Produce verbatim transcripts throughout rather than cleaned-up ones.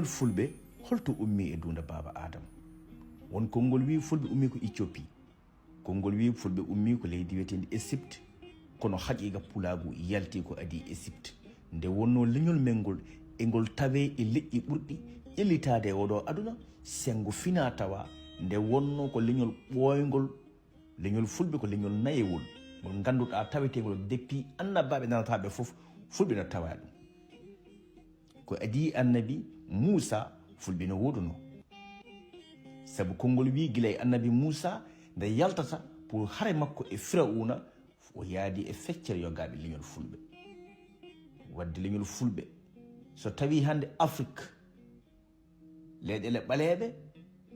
Fulɓe, holto ummi e duunda Baaba Aadama? Won konngol wi'i Fulɓe ummi ko Itiopi. Konngol wi'i Fulɓe ummi ko leydi wiyeteendi Esipte. Kono haqiiqa pulaagu yalti ko adii Esipte. Nde wonnoo leñol men ngol, e ngol tawee e leƴƴi ɓurɗi ƴellitaade e oɗo aduna, senngo finaa tawaa, nde wonnoo ko leñol ɓooyngol, leñol Fulɓe ko leñol nayewol, ngol ngannduɗaa taweteengol depuis annabaaɓe nanataaɓe fof, Fulɓe no tawaa ɗum. Ko adii annabi Muusa, Fulɓe no woodunoo. Sabu konngol wi'i gila e annabi Muusa nde yaltata pour hare makko e Firawuna, o yaadi e feccere yogaaɓe leñol Fulɓe. Wadde leñol Fulɓe, so tawii hannde Afrik, leyɗeele ɓaleeɓe,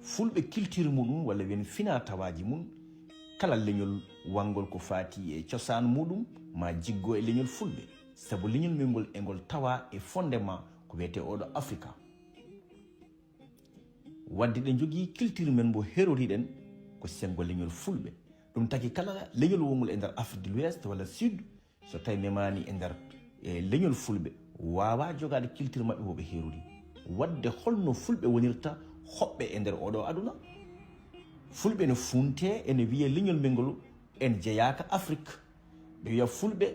Fulɓe culture muɗum walla wiyen finaa tawaaji mum, kala leñol wanngol ko faati e cosaan muɗum, ma jiggo e leñol Fulɓe, sabu leñol men ngol e ngol tawaa e fondement ko wiyetee oɗo Afrika. Wadde ɗe njogii culture men mbo heroriɗen ko senngo leñol Fulɓe. Ɗum taki kala leñol wonngol e nder Afrique de l'Ouest walla Sud, so tawi memaani e nder, e leñol Fulɓe, waawaa jogaade culture maɓɓe mbo ɓe herori. Wadde holno Fulɓe wonirta hoɓɓe e nder oɗo aduna? Fulɓe no fuuntee, ene wiyee leñol men ngol en jeyaaka Afrik. Ɓe wiya Fulɓe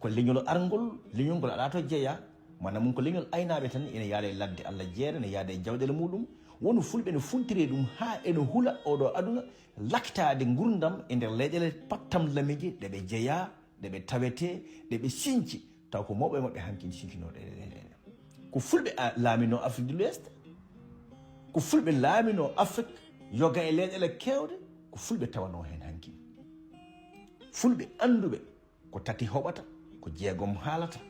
ko leñol arngol, leñol ngol alaa to jeyaa. Maanaam mum ko leñol aynaaɓe tan, ene yaada e ladde Allah jeere, ene yaada e jawɗeele muɗum. Wonu Fulɓe no funtiree ɗum haa ene hula oɗo aduna laktaade ngurndam e nder leyɗeele pattamlamiije ɗe ɓe jeyaa, ɗe ɓe tawetee, ɗe ɓe sinci, taw ko mawɓe maɓɓe hankin sinkinooɗe ɗe, ɗe, ɗe. Ko Fulɓe a-, laaminoo Afrique de l'Ouest, ko Fulɓe laaminoo Afrique, yoga e leyɗeele keewɗe, ko Fulɓe tawanoo heen hankin. Fulɓe annduɓe ko tati hoɓata, ko jeegom haalata.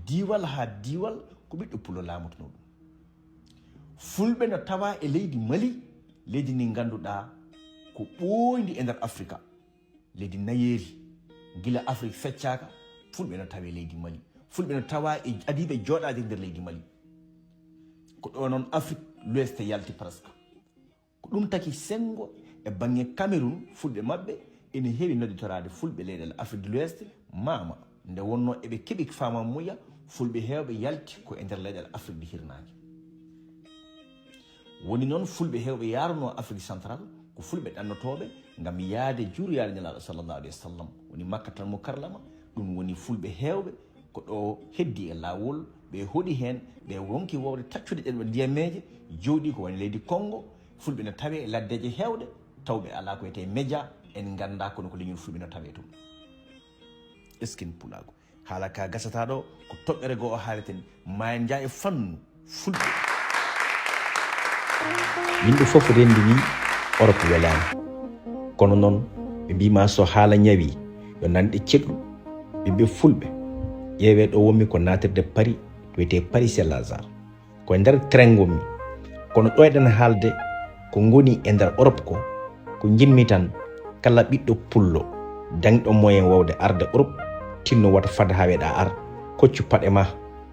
Diiwal haa diiwal ko ɓiɗɗo pullo laamotonoo ɗum. Fulɓe no tawaa e leydi Mali, leydi ndi ngannduɗaa ko ɓooyndi e nder Afrika, leydi nayeeri. Gila Afrik feccaaka, Fulɓe no tawee leydi Mali. Fulɓe no tawaa e adiiɓe jooɗaade nder leydi Mali. Ko ɗo noon Afrik l'Ouest yalti presque. Ko ɗum taki senngo e baŋŋe Cameroun, Fulɓe maɓɓe ene heewi nodditoraade Fulɓe leyɗeele Afrique de l'Ouest, maama, nde wonnoo eɓe keɓi faamamuya, Fulɓe heewɓe yalti ko e nder leyɗeele Afrique de Hirnaange. Woni noon Fulɓe heewɓe yaarunoo Afrique Central, ko Fulɓe ɗannotooɓe ngam yahde juuroyaade Nelaaɗo sallallahu alayhi wa sallam, woni Makkatal Mukarrama, ɗum woni Fulɓe heewɓe ko ɗo heddi e laawol, ɓe hoɗi heen, ɓe ronki wawde taccude ɗen ɗo ndiyameeje, jooɗi ko woni leydi Congo, Fulɓe no tawee e laddeeje heewɗe, taw ɓe alaa ko wiyetee média, en nganndaa kono ko leñol Fulɓe no tawee toon. Eskin Pulaagu. Haala ka gasata ɗo, ko toɓɓere goo o haaleten, ma en njaa e fannu Fulɓe. Yimɓe fof renndini Orop welaani. Kono noon, ɓe mbiima so haala ñawi, yo nanɗe cellu. Ɓiɓɓe Fulɓe, ƴeewee ɗo wonmi ko naatirde Paris, to wiyetee Paris Saint-Lazare. Ko e nder train ngonmi. Kono ɗo eɗen haalde ko ngoni e nder Orop ko, ko njiɗmi tan, kala ɓiɗɗo pullo dañɗo moyen wawde arde Orop, tinno wata fad haa weeɗa ar, koccu paɗe ma,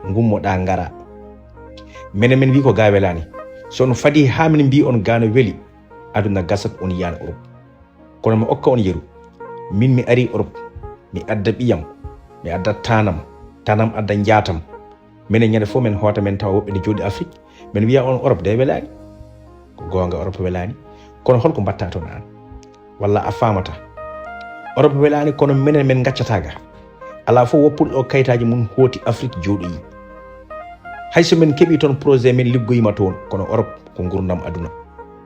ngummoɗaa ngaraa. Menen men wi ko gaa welaani. So on fadii haa min mbii on gaa no weli, aduna gasat on yiyaani Orop. Kono mi okka on yeru. Min mi arii Orop, mi adda ɓiyam, mi adda taanam, taanam adda njaatam. Minen ñande fof men hoota men tawa woɓɓe ne jooɗi Afrik, men wiya on Orop de welaani. Ko goonga Orop welaani. Kono holko mbaɗtaa toon aan? Walla a faamataa? Orop welaani kono minen men ngaccataa ga. Alaa fof woppuɗo ɗo kayitaaji mum hooti Afrik jooɗoyi. Hay so men keɓii toon projet men liggoyima toon, kono Orop ko ngurndam aduna.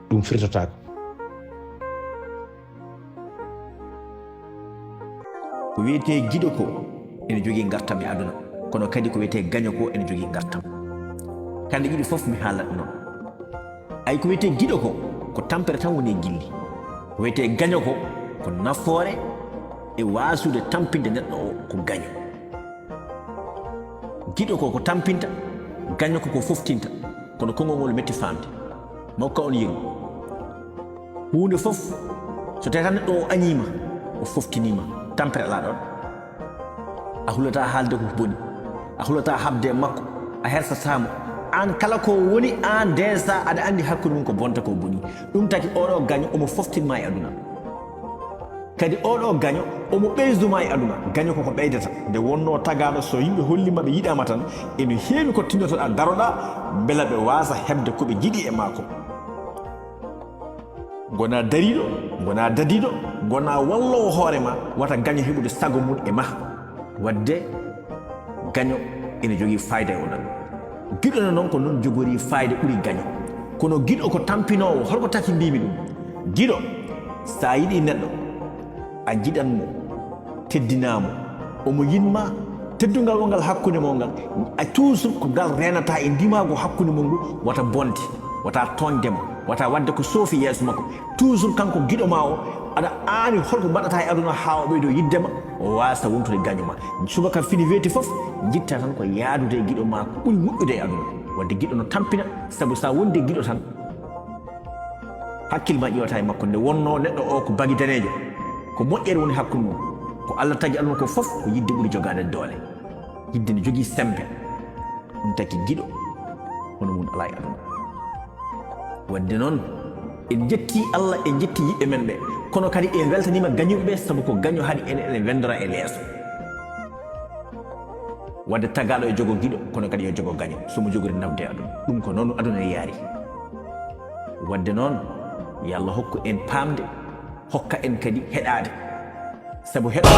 Ɗum firtotaako. Ko wiyetee giɗo ko ene jogii ngartam e aduna, kono kadi ko wiyetee gaño ko ene jogii ngartam. Kamɗe ɗiɗi fof mi haalat noon. Ay ko wiyetee giɗo ko, ko tampere tan woni e gilli. Ko wiyetee gaño ko, ko nafoore e waasude tampinde neɗɗo o ko gaño. Giɗo ko ko tampinta, gaño ko ko foftinta, kono konngol ngol metti faamde. Mi okka on yeru. Huunde fof, so tawii tan neɗɗo o añiima, o foftiniima, tampere alaa ɗoon. A hulataa haalde ko boni, a hulataa haɓde e makko, a hersataa mo. Aan kala ko woni aan déjà aɗa anndi hakkunde mum ko bonta ko boni. Ɗum taki oɗo gaño omo foftin ma e aduna. Kadi oɗo gaño, omo ɓeyduma e aduna. Gaño koko ɓeydata. Nde wonno tagaɗo, so yimɓe hollima ɓe yiɗama tan, ene heewi ko tinnotoɗa daroɗa, beela ɓe wasa heɓde ko ɓe jiiɗi e ma ko. Gona dariɗo, gona dadiɗo, gona wallowo hoore ma, wata gaño heɓude sago mum e ma. Wadde gaño ene jogii fayida e oɗon. Giɗo no noon ko noon jogori fayida ɓuri gaño. Kono giɗo ko tampinoowo, holko taki mbimi ɗum? Giɗo, sa yiɗi neɗɗo, a jiɗan mo, teddinaa mo, omo yiɗma, teddungal wongal hakkunde mon ngal, a toujours ko ngal renata e ndimaagu hakkunde mon ngu, wata bonde, wata tooñde mo, wata waɗde ko soofi yeeso makko. Toujours kanko giɗo ma o, aɗa aani holko mbaɗata e aduna haa o ɓeydo yiɗde ma, o wasa wontude gaño ma. Subaka fini weeti fof, jitta tan ko yaadude e giɗo ma ko ɓuri moƴƴude e aduna. Wadde giɗo no tampina, sabu sa wondi e giɗo tan, hakkil ma ƴewata e makko. Nde wonno neɗɗo o ko bagi daneejo, ko moƴƴere woni hakkunde mum. Ko Allah tagi aduna ko fof, ko yidde ɓuri jogaade doole. Yidde ne jogii sembe. Ɗum taki giɗo, hono mum alaa e aduna. Wadde noon, en jetti Allah, en jetti yiɓɓe men ɓe. Kono kadi en weltanima gañuɓe ɓe, sabu ko gaño haɗi en, eɗen wendora e leeso. Wadde tagaɗo e jogo giɗo, kono kadi yo jogo gaño. So mo jogori nafde e aduna. Ɗum ko noon aduna e yaari. Wadde noon, yo Allah hokku en paamde, hokka en kadi heɗaade. Sabu heɗo